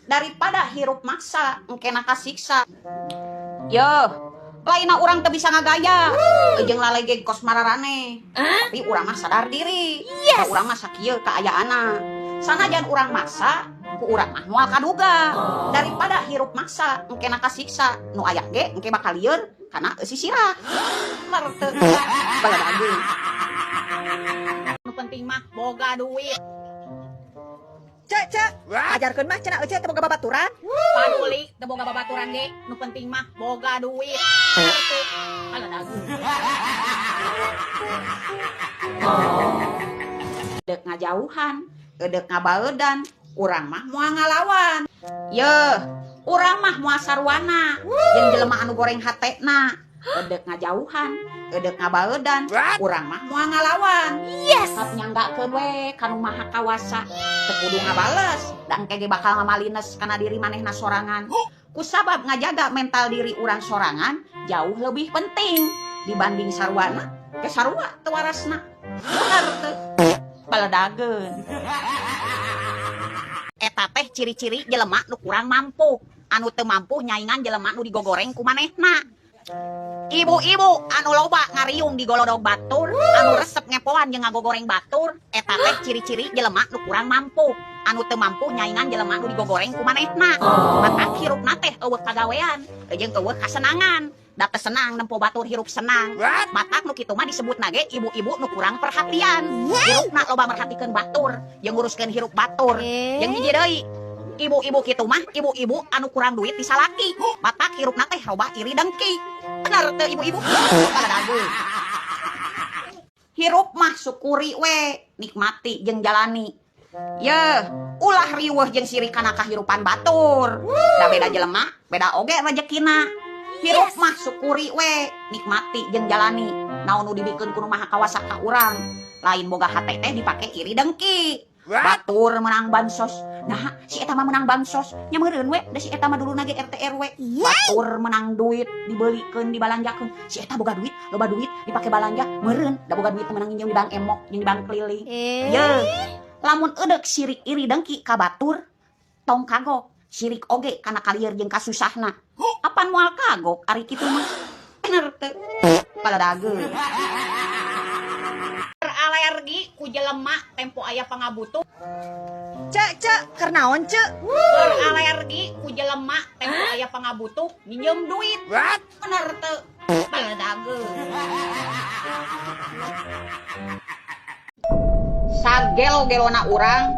Daripada hirup maksa engkena kasiksa. Yeuh, lainna urang teu bisa ngagaya jeung lalege kos mararane. Tapi urang mah sadar diri. Yes. Da urang mah sakieu kaayaanna. Sanajan urang maksa, ku urang mah moal kaduga. Daripada hirup maksa engkena kasiksa, nu aya ge engke bakal lieur kana eusi sirah. Bener teu? Baladageun. Nu penting mah boga duit. Cek, cek. Ajarkeun mah cenah ece teu boga babaturan. Paduli teu boga babaturan ge, nu penting mah boga duit. Baladageun. Dek ngajauhan, edek ngabaeudan, urang mah moal ngalawan. Yeuh, urang mah moal sarwana jeung jelema anu goreng hatena. Edek ngajauhan, edek ngabaeudan, urang mah moal ngalawan. Yes. Tetep nyanggakeun we ka nu maha kawasa. Teu kudu ngabales, da engke ge bakal ngamalines kana diri manehna sorangan. Kusabab ngajaga mental diri urang sorangan jauh lebih penting dibanding sarwana ke sarua teu warasna. Bener teu? Baledageun. Eta teh ciri-ciri jelema nu kurang mampu, anu teu mampu nyaingan jelema nu digogoreng ku manehna. Ibu-ibu anu loba ngariung di golodog batur, anu resep ngepoan jeung ngagogoreng batur, eta teh ciri-ciri jelema nu kurang mampu, anu teu mampu nyaingan jelema nu digogoreng ku manehna. Matak hirupna teh eueuh kagawean jeung eueuh kasenangan. Da teu senang nempo batur hirup senang. Matak nu kitu mah disebutna ge ibu-ibu nu kurang perhatian. Hirupna loba merhatikeun batur, jeung nguruskeun hirup batur. Jeung hiji deui, ibu-ibu kitu mah ibu-ibu anu kurang duit disalaki. Matak hirupna teh loba iri dengki. Bener teu ibu-ibu? Baladageun. Hirup mah syukuri we, nikmati jeung jalani. Yeuh, ulah riweuh jeung sirik kana kahirupan batur. Da beda jelema, beda oge rejekina. Hirup mah syukuri we, nikmati jeung jalani. Naon nu dibikeun ku nu maha kawasa ka urang. Lain boga hate teh dipake iri dengki. Batur menang bansos. Nah, si eta mah menang bansos. Nya meureun we, da si eta mah duluna ge RT RW. Batur menang duit dibelikeun, dibalanjakeun. Si eta boga duit, loba duit dipake balanja, meureun da boga duit menang nginjem di bank emok, jeung di bank keliling. Yeuh, lamun eudek sirik iri dengki ka batur, tong kagok. Sirik oge kana kalieur jeung kasusahna. Apan moal kagok ari kitu mah? Bener teu? Baladageun. Alergi ku jelema tempo aya pangabutuh. Cek, cek, keur naon cek? Alergi ku jelema tempo aya pangabutuh minjem duit. Bener teu? Baladageun. Sagelo-gelona urang,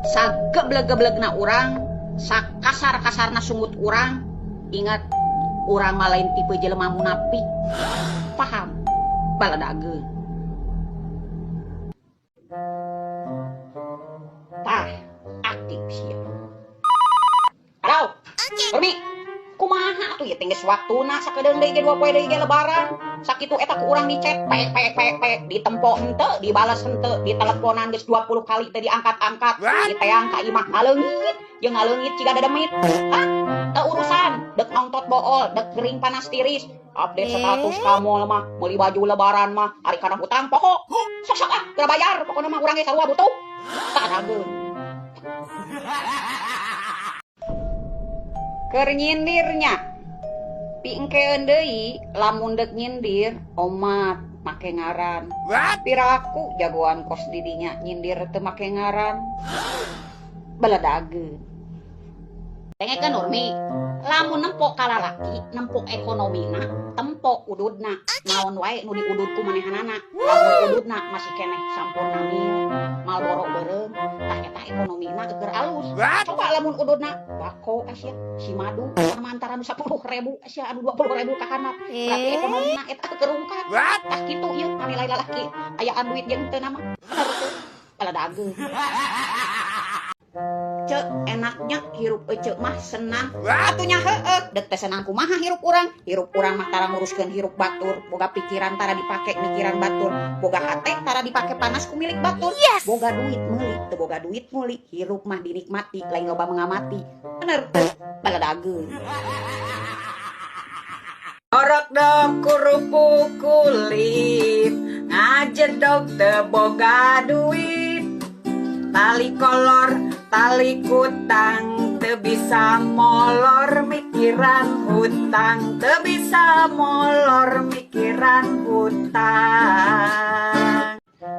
sagebleg-geblegna urang, sakasar-kasarna sungut urang, ingat urang mah lain tipe jelema munafik. Paham? Baladageun. Tah, aktif sia. Halo. Urmi, kumaha atuh ieu teh geus waktuna sakedeung deui ge 2 poe deui ge lebaran. Sakitu eta ku urang di chat p p p p ditempo henteu, dibales henteu, diteleponan geus 20 kali teu diangkat-angkat. Diteang ka imah ngaleungit, jeung ngaleungit ciga dademit. Hah? Teu urusan, dek nongtot bool, dek gering panas tiris. Update status ka mall mah, meuli baju lebaran mah, ari kana hutang poho. Sok-sok ah, geura bayar, pokona mah urang ge sarua butuh. Tarageun. Keur nyindirnya. Piengkeun deui lamun deuk nyindir omat make ngaran. Piraku jagoan kos didinya nyindir teu make ngaran. Baladageun. Dengekeun Urmi, lamun nempo ka lalaki, nempo ekonomina, tempo ududna. Naon wae nu diudud ku manehanana. Lamun ududna masih keneh sampurna mil, Marlboro beureum, tah eta ekonomina keur alus. Coba lamun ududna bako sia, si madu sama antara nu 10.000 sia anu 20.000 ka handap. Berarti ekonomina eta keur rungkad. Tah kitu ieu nilai lalaki ayaan duit jeung teu nama. Bener teu? Baladageun. Cek enaknya hirup ece mah senang. Atunya heueuh, dek teh senang kumaha hirup urang. Hirup urang mah tara nguruskeun hirup batur, boga pikiran tara dipake mikiran batur, boga hate tara dipake panas ku milik batur. Yes. Boga duit meuli, teu boga duit meuli, hirup mah dinikmati, lain loba mengamati. Bener teu? Baladageun. Orok dok kerupuk kulit, ngajedog teu boga duit. Tali kolor, tali kutang, teu bisa molor mikiran hutang, teu bisa molor mikiran hutang.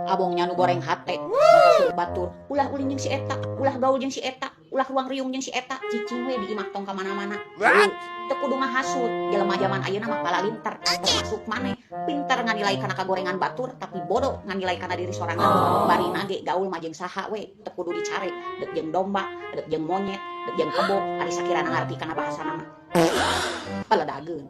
Abongnya nu goreng hate, makasih batur, ulah ulin jeung si eta, ulah gaul jeung si eta, ulah ruang riung jeung si eta, cicing we di imah tong ka mana-mana. Teu kudu ngahasut, jelema jaman ayeuna mah palalinter, termasuk maneh, pinter nganilai kana kagorengan batur tapi bodoh nganilai kana diri sorangan. Barina ge gaul mah jeung saha we, teu kudu dicare, deuk jeung domba, deuk jeung monyet, deuk jeung kebo, ari sakirana ngarti kana bahasana mah. Paledageun.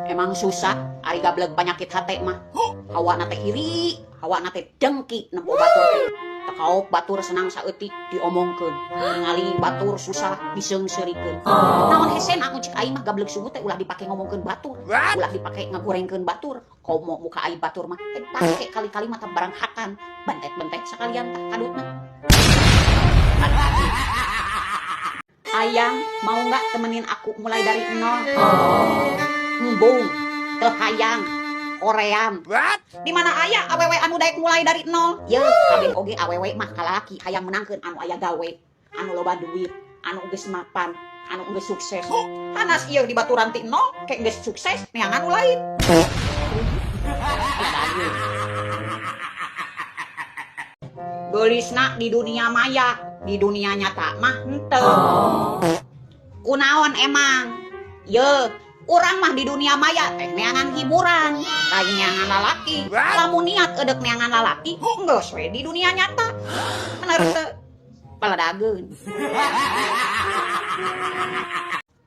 Emang susah ari gableg panyakit hate mah. Hawana teh iri, hawana teh dengki nempo batur teh. Teu kaop batur senang saeutik diomongkeun. Ningali batur susah diseungseurikeun. Naon hesena aku cek aing mah gableg suhu teh ulah dipake ngomongkeun batur, ulah dipake ngagorengkeun batur. Komo muka aing batur mah teh pake kali-kali mata barang hakan, bentet-bentet sakalian tah kadutna. Ayang, mau nggak temenin aku mulai dari nol? Embung, teu hayang, koream. Di mana aya awewe anu daek mulai dari nol? Yeuh, kabeh oge awewe mah kalaki hayang menangkeun anu aya gawe, anu loba duit, anu geus mapan, anu geus sukses. Hanas ieu di baturan ti nol, ke geus sukses neangan nu lain. Geulisna di dunia maya, di dunia nyata mah henteu. Kunaon emang? Yeuh, urang mah di dunia maya teh neangan hiburan, lain neangan lalaki. Lamun niat eudek neangan lalaki, geus we di dunia nyata. Bener teu? Paledageun.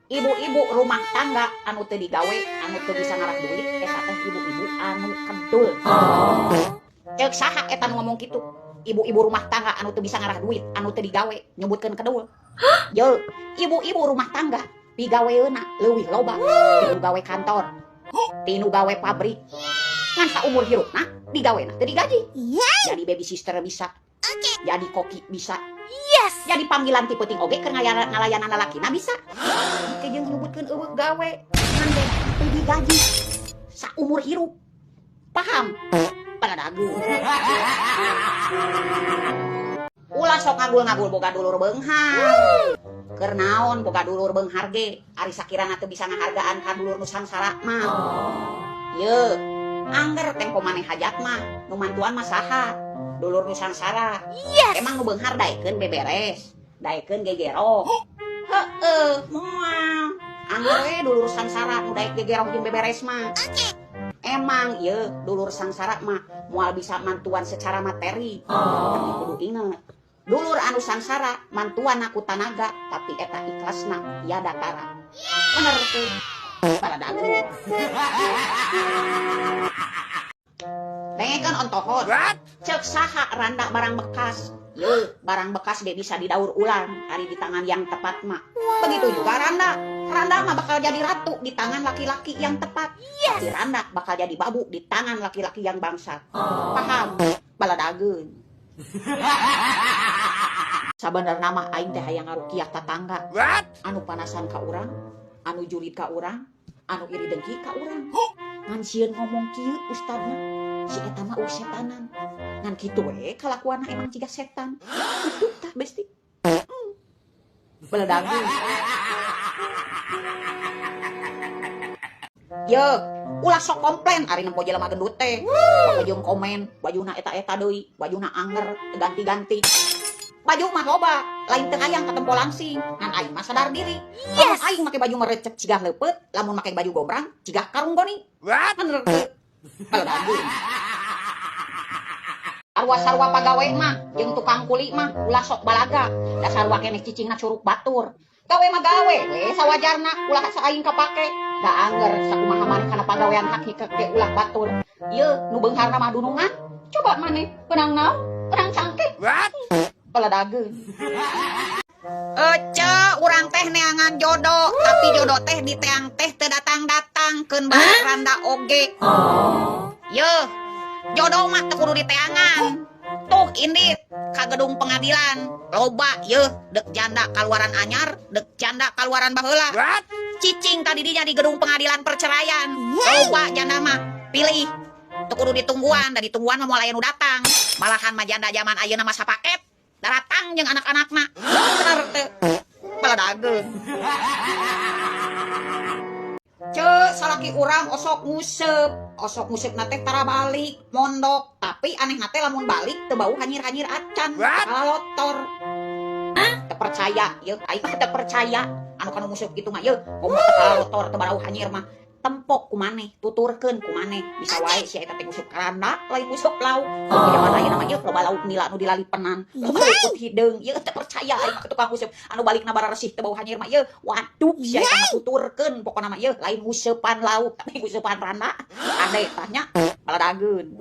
Ibu-ibu rumah tangga anu teu digawe, anu teu bisa ngarah duit, eta teh ibu-ibu anu kedul. Ceuk saha eta nu ngomong kitu? Ibu-ibu rumah tangga anu teu bisa ngarah duit, anu teu digawe, nyebutkeun kedul. Yeuh, ibu-ibu rumah tangga pigaweuna leuwih loba tinu gawe kantor, tinu gawe pabrik. Ngan saumur hirupna digawena teu digaji. Jadi baby sister bisa, jadi koki bisa, jadi panggilan ti peuting oge keur ngalayanan lalakina bisa. Ke jeung nyebutkeun eueuh gawe ngan teu digaji saumur hirup. Paham? Paladagu. Ulah sok ngagul-ngagul boga dulur beunghar. Keur naon boga dulur beunghar ge, ari sakirana teu bisa ngahargaan ka dulur nu sangsara mah. Yeuh, angger tempo maneh hajat mah, nu mantuan mah saha? Dulur nu sangsara. Emang nu beunghar daekeun beberes, daekeun gegero. Heueuh, moal. Angger we dulur sangsara nu daek gegero jeung beberes mah. Emang yeuh dulur sangsara mah moal bisa mantuan secara materi. Tapi kudu inget, dulur anu sangsara mantuan aku tanaga, tapi eta ikhlasna tiada tara. Bener tuh. Paladagu. Dengekeun ontohon. Ceuk saha randa barang bekas? Yeuh, barang bekas ge bisa didaur ulang ari di tangan yang tepat mah. Begitu juga randa. Randa mah bakal jadi ratu di tangan laki-laki yang tepat. Tapi randa bakal jadi babu di tangan laki-laki yang bangsat. Paham? Baladageun. Sabenerna mah aing teh hayang ngarukiah tatangga. Anu panasan ka urang, anu jurid ka urang, anu iri dengki ka urang. Ngan sieun ngomong kieu ustadna, si eta mah eueuh setanan. Ngan kitu we kalakuanna emang jiga setan. Kitu tah besti. Beledageun. Yeuh, ulah sok komplain ari nempo jelema gendut teh. Baju komen, bajuna eta-eta deui, bajuna anger, ganti-ganti. Baju mah loba, lain teu hayang katempo langsing. Ngan aing mah sadar diri. Lamun aing make baju merecep cigah leupeut, lamun make baju gombrang cigah karung goni. Bener teu? Beledageun. Sarua-sarua pagawe mah jeung tukang kuli mah ulah sok balaga. Da sarua keneh cicingna curug batur. Gawe mah gawe we sawajarna, ulah saaing kapake. Da angger sakumaha maneh kana pagawean hakikat ge ulah batur. Ieu nu beungharna mah dunungan. Coba maneh benang naon? Benang cangkek. Baladageun. Ece urang teh neangan jodoh, tapi jodoh teh di teang teh teu datang-datang keun bae randa oge. Yeuh, jodoh mah teu kudu diteangan. Tuh indit ka gedung pengadilan, loba yeuh deuk janda kaluaran anyar, deuk janda kaluaran baheula. Cicing tadi dinya di gedung pengadilan perceraian. Loba janda mah pilih. Teu kudu ditungguan, da ditungguan mah moal aya nu datang. Malahan mah janda zaman ayeuna mah sapaket. Daratang jeung anak-anakna. Bener teu? Baladageun. Ceu, salaki urang osok nguseup, osok nguseup na teh tara balik, mondok, tapi aneh na teh lamun balik teu bau hanyir-hanyir acan, lotor. Teu percaya, yeuh, aing mah teu percaya. Anu kanu nguseup kitu mah yeuh, komo teu lotor teu barau hanyir mah. Tempok ku maneh, tuturkeun ku maneh. Bisa wae si eta teh nguseup karanda, lain nguseup lauk. Komo jaman ayeuna mah yeuh loba lauk nila nu dilalipenan. Loba lauk hideung, yeuh teu percaya aing mah ka tukang nguseup anu balikna bararesih teu bau hanyir mah yeuh. Waduh, si eta mah tuturkeun pokona mah yeuh lain nguseupan lauk, tapi nguseupan randa. Ade tah nya baladageun.